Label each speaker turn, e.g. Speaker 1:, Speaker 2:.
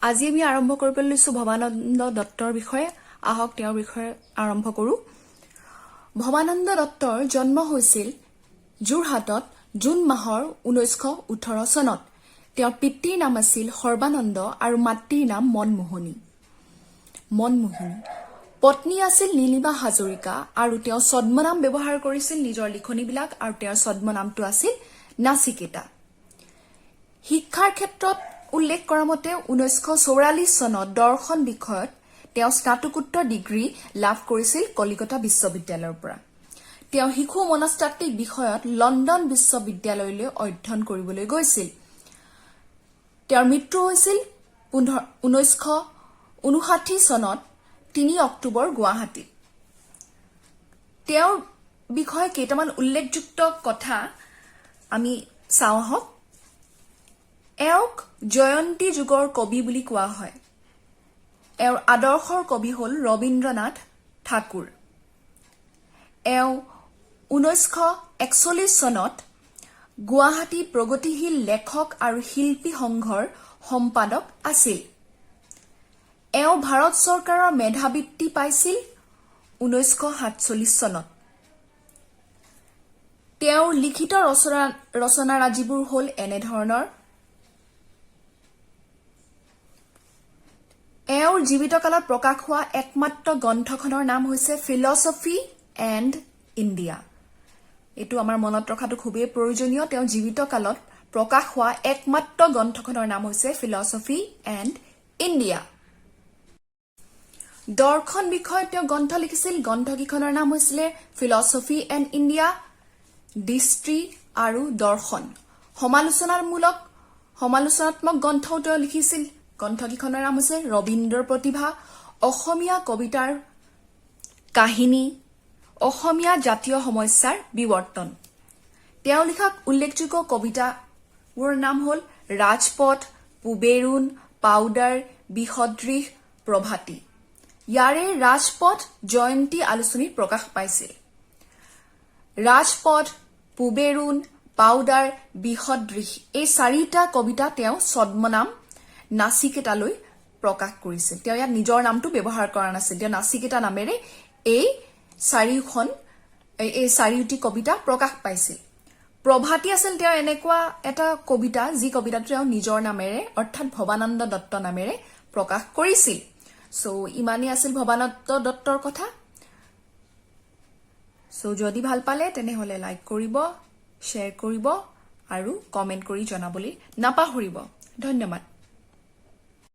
Speaker 1: আজি আমি আৰম্ভ কৰিবলৈ লৈছো ভৱানন্দ দত্তৰ বিষয়ে। আহক, তেওঁৰ বিষয়ে আৰম্ভ কৰোঁ। ভৱানন্দ দত্তৰ জন্ম হৈছিল যোৰহাটত জুন মাহৰ 1918 চনত। তেওঁৰ পিতৃৰ নাম আছিল সৰ্বানন্দ আৰু মাতৃৰ নাম মনমোহিনী। পত্নী আছিল নীলিমা হাজৰিকা আৰু তেওঁ ছদ্মনাম ব্যৱহাৰ কৰিছিল নিজৰ লিখনিবিলাক আৰু তেওঁৰ ছদ্মনামটো আছিল নাচিকেতা। শিক্ষাৰ ক্ষেত্ৰত উল্লেখ কৰা মতে 1944 চনত দৰ্শন বিষয়ত তেওঁ স্নাতকোত্তৰ ডিগ্ৰী লাভ কৰিছিল কলিকতা বিশ্ববিদ্যালয়ৰ পৰা। তেওঁ শিশু মনস্তাত্ত্বিক বিষয়ত লণ্ডন বিশ্ববিদ্যালয়লৈ অধ্যয়ন কৰিবলৈ গৈছিল। তেওঁৰ মৃত্যু হৈছিল 1959 চনত 3 অক্টোবৰ গুৱাহাটীত। তেওঁৰ বিষয়ে কেইটামান উল্লেখযোগ্য কথা আমি চাওঁ আহক। এওঁক জয়ন্তী যুগৰ কবি বুলি কোৱা হয়। এওঁৰ আদৰ্শৰ কবি হ'ল ৰবীন্দ্ৰনাথ ঠাকুৰ। এওঁ 1941 চনত গুৱাহাটী প্ৰগতিশীল লেখক আৰু শিল্পী সংঘৰ সম্পাদক আছিল। এওঁ ভাৰত চৰকাৰৰ মেধাবৃত্তি পাইছিল 1947 চনত। তেওঁৰ লিখিত ৰচনাৰাজিবোৰ হ'ল এনেধৰণৰ। এওঁৰ জীৱিতকালত প্ৰকাশ হোৱা একমাত্ৰ গ্ৰন্থখনৰ নাম হৈছে ফিলচফি এণ্ড ইণ্ডিয়া। এইটো আমাৰ মনত ৰখাটো খুবেই প্ৰয়োজনীয়। তেওঁ জীৱিতকালত প্ৰকাশ হোৱা একমাত্ৰ গ্ৰন্থখনৰ নাম হৈছে ফিলচফি এণ্ড ইণ্ডিয়া। দৰ্শন বিষয়ত তেওঁ গ্ৰন্থ লিখিছিল। গ্ৰন্থকেইখনৰ নাম হৈছিলে ফিলচফি এণ্ড ইণ্ডিয়া, দৃষ্টি আৰু দৰ্শন। সমালোচনাত্মক গ্ৰন্থও তেওঁ লিখিছিল। গ্ৰন্থকেইখনৰ নাম হৈছে ৰবীন্দ্ৰ প্ৰতিভা, অসমীয়া কবিতাৰ কাহিনী, অসমীয়া জাতীয় সমস্যাৰ বিৱৰ্তন। তেওঁ লিখা উল্লেখযোগ্য কবিতাবোৰৰ নাম হ'ল ৰাজপথ, পূবেৰুণ, পাউডাৰ, বিসদৃশ, প্ৰভাতী। ইয়াৰে ৰাজপথ জয়ন্তী আলোচনীত প্ৰকাশ পাইছিল। ৰাজপথ, পূবেৰুণ, পাউডাৰ, বিসদৃশ এই চাৰিটা কবিতা তেওঁ ছদ্মনাম নাচিকেতালৈ প্ৰকাশ কৰিছিল। তেওঁ ইয়াত নিজৰ নামটো ব্যৱহাৰ কৰা নাছিল। তেওঁ নাচিকেতা নামেৰে এই চাৰিওটি কবিতা প্ৰকাশ পাইছিল। প্ৰভাতী আছিল তেওঁ এনেকুৱা এটা কবিতা, যি কবিতাটো তেওঁ নিজৰ নামেৰে, অৰ্থাৎ ভৱানন্দ দত্ত নামেৰে প্ৰকাশ কৰিছিল। চ' ইমানেই আছিল ভৱানন্দ দত্তৰ কথা। চ' যদি ভাল পালে, তেনেহ'লে লাইক কৰিব, শ্বেয়াৰ কৰিব আৰু কমেণ্ট কৰি জনাবলৈ নাপাহৰিব। ধন্যবাদ।